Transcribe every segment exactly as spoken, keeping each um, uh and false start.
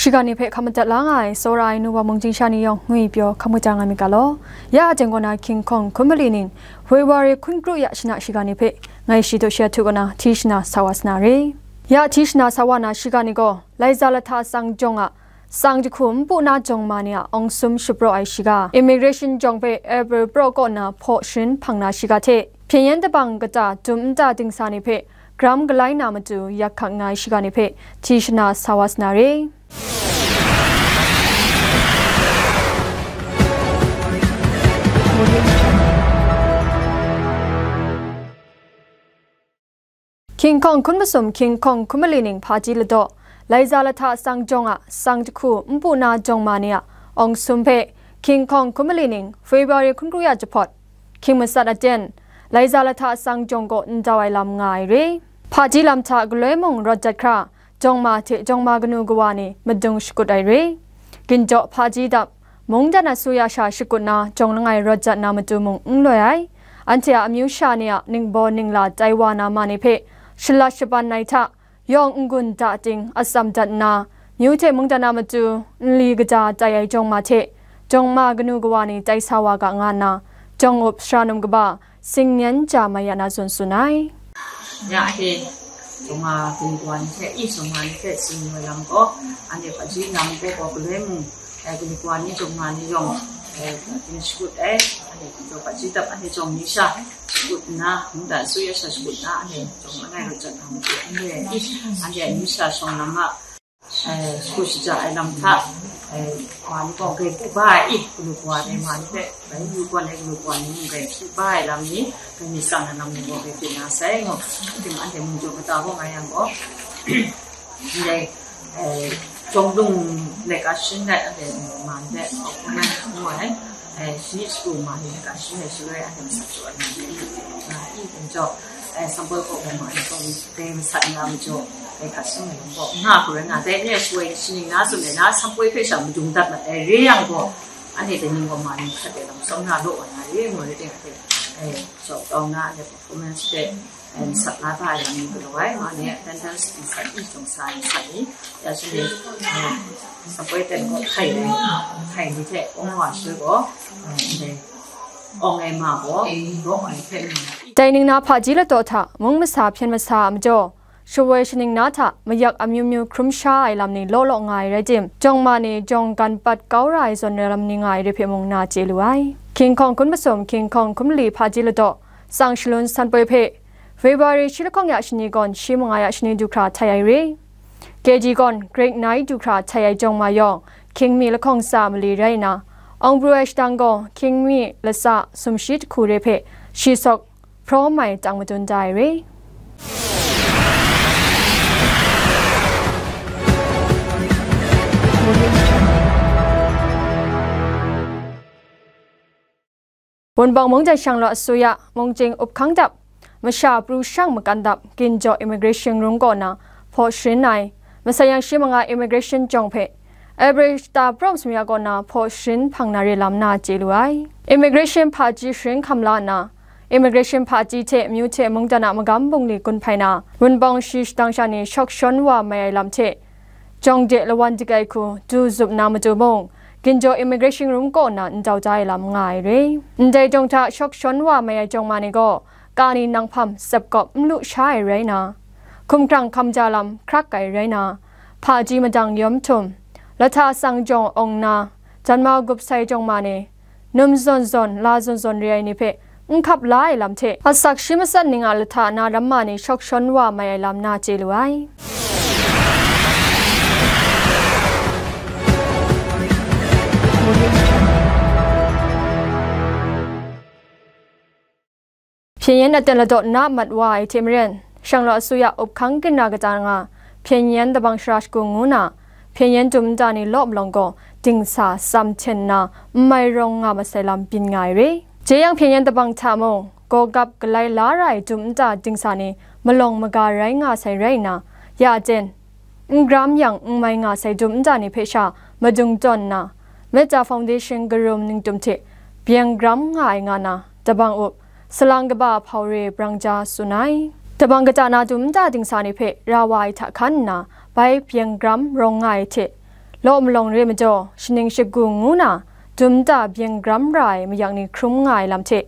Shiga ni hpe hkam madat la nga ai, tsawra ai nu wa mung chyingsha ni yawng ngwi pyaw hkam madat nga myit ga law. Ya a teng kaw na King Kong hkun mali ning, February hkun kru ya shana shiga ni hpe, ngai shi daw shi ahtu kaw na hti shana sa wa sa na re. Ya hti shana sa wa na shiga ni gaw, Laiza lahta tsang jawng a, tsang jahku npu na jawng ma ni a awng sum shapraw ai shiga, immigration jawng hpe April praw kaw na hpaw sharin hpang na shiga hte, Hpyen yan dabang kata dum nta dingsa ni hpe gram galai na matu yak hkak nga ai shiga ni hpe hti shana sa wa sa na re. King Kong hkun masum, King Kong hkun mali ning hpaji ladaw, Laiza lahta tsang jawng a tsang jahku npu na jawng ma ni a awng sum hpe, King Kong hkun mali ning February hkun kru ya jahpawt, hkying matsat aten, Laiza lahta tsang jawng kaw n dau ai lam nga ai re. Hpaji lam hta galoi mung rawt dat hkra, jawng ma hte jawng ma kanu kawa ni madung shakut ai re. Ginjaw hpaji dap, mungdan asuya sha shakut na jawng langai rawt jat na matu mung n loi ai. Anhte a amyu sha ni a ningbaw ningla tai wa na ma ni hpe shalat shaban ai hta, yawng n-gun da ting atsam dat nna, myu hte mungdan a matu nli kaja tai ai jawng ma hte, jawng ma kanu kawa ni tai sa wa ga nga nna, jawng up sara num kaba, Singnian ja mai ya na zawn tsun ai. Ya he, jawng ma kanu kawa ni hte, i jawng ma ni hte tsun ai lam gaw, anhte hpaji lam gaw gaw galoi mung, eh, kanu kawa ni jawng ma ni yawng, eh, tin shakut ai, anhte gaw hpaji dap anhte jawng ni sha shakut nna, mungdan asuya sha shakut nna, anhte jawng langai rawt jat na matu n loi ai, anhte amyu sha shawng lam a, eh, shakut shaja ai lam hta, eh, ma ni gaw grai ku ba ai, i, kanu kawa dai ma ni hpe, bai yu gawn ai kanu kawa ni mung grai ku ba ai lam ni, grai myit tsang ai lam ni gaw grai byin na sai, ngu, tim anhte mungdaw kata gaw nga yang gaw, ndai, eh, jawng lung laika sharin ai, anhte ma ni hpe, ngu ai, eh, shani shagu ma ni laika sharin ai shaloi, anhte masat jaw ai lam ni, nga i, ginjaw, eh, sanpoi kaw gaw ma ni gaw, dai masat ni a majaw, dai hkat sung ai lam gaw, nga hku rai nga, dai ni a shawoi shaning na tsun ai na, sanpoi hpe sha madung dat mat ai re yang gaw, anhte dai ning gaw ma ni hkat ai lam tsawm na law wa na re, ngu ai ting, anhte, eh, jaw kau na, anhte performance hpe, eh, masat la da ai lam ni galaw ai, ma ni attendance masat ni, jawng sa ai masat ni, ya shi ni, eh, sanpoi ten gaw hkai ai, hkai ni hte awng wa shi gaw, eh, ndai, awng ai ma gaw, rawng ai hpe nna. Dai ning na hpaji ladaw hta mung masa hpyen masa a majaw, shawoi shaning na hta mayak amyu myu hkrum sha ai lam ni law law nga ai rai tim, jawng ma ni jawng gan pat kau ra ai zawn rai lam ni nga ai re hpe mung na chye lu ai. King Kong hkun masum, King Kong hkun mali hpaji ladaw, tsang shalun sanpoi hpe, February shi lahkawng ya shani gawn shi manga ya shani du hkra htai ai re. K G gawn Greek nai du hkra htai ai jawng ma yawng, hkying mi lahkawng tsa mali rai nna, awng pru ai shadang gaw hkying mi latsa sumshi jahku re hpe shi sawk hpraw mai tang madun da ai re. Wunpawng mungdan shanglawt asuya, mungchying up hkang dap, masha pru shang makan dap, ginjaw immigration rum kaw na hpaw sharin ai, masai yang shi manga immigration jawng hpe, April shata prawm sumya kaw na hpaw sharin hpang na re lam na chye lu ai. Immigration hpaji sharin hkam la nna, immigration hpaji hte myu hte mungdan a magam bungli gun hpai na, Wunpawng shi shadang sha ni shawk shawn wa mai ai lam hte, jawng de lawan dik ai hku du zup na matu mung, ginjaw immigration rum kaw na n dau da ai lam nga ai re. Ndai jawng hta shawk shawn wa mai ai jawng ma ni gaw, ka ni nang hpam tsap kawp n lu sha ai rai nna, hkumhkrang hkam ja lam hkrak ai rai nna, hpaji madang yawm htum, lahta tsang jawng awng nna, janma gup sai jawng ma ni, num zawn zawn, la zawn zawn re ai ni hpe, n hkap la ai lam hte, asak shi matsat ning a lahta na ram ma ni shawk shawn wa mai ai lam na chye lu ai. Hpyen yan aten ladaw na mat wa ai hte maren, shanglawt asuya up hkang ginra kata nga, hpyen yan dabang shara shagu ngu na, hpyen yan dum nta ni law malawng gaw, dingsa tsam hten nna, n mai rawng nga masai lam byin nga ai re. Jeyang hpyen yan dabang hta mung, gawgap galai la ra ai dum nta dingsa ni malawng maga rai nga sai rai nna, ya aten, n gram yang n mai nga sai dum nta ni hpe sha madung tawn nna, Metta Foundation karum ningtum hte byeng gram nga ai nga na, dabang up, salang kaba hpau re brang ja tsun ai. Dabang kata na dum nta dingsa ni hpe ra wa ai hta hkan nna, bai byeng gram rawng nga ai hte, Law malawng re majaw, shaning shagu ngu na dum nta byeng gram ra ai mayak ni hkrum nga ai lam hte,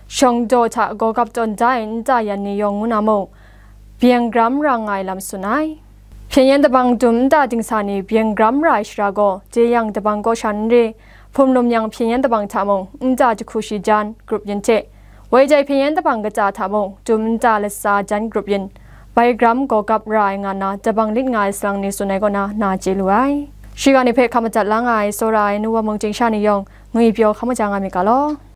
shawng daw hta gawgap tawn da ai nta yan ni yawng ngu na mung, byeng gram ra nga ai lam tsun ai. Hpyen yan dabang dum nta dingsa ni byeng gram ra ai shara gaw, jeyang dabang kaw sha n re, hpum lum yang hpyen yan dabang hta mung nta jahku shi jan grup yin hte, woi jai hpyen yan dabang kata hta mung dum nta latsa jan grup yin, bai gram gawgap ra ai nga na dabang lit nga ai salang ni tsun ai kaw na, na chye lu ai. Shiga ni hpe hkap madat la nga ai, tsawra ai nu wa mung chyengsha ni yawng, ngwi pyaw hkam maja nga myit ga law.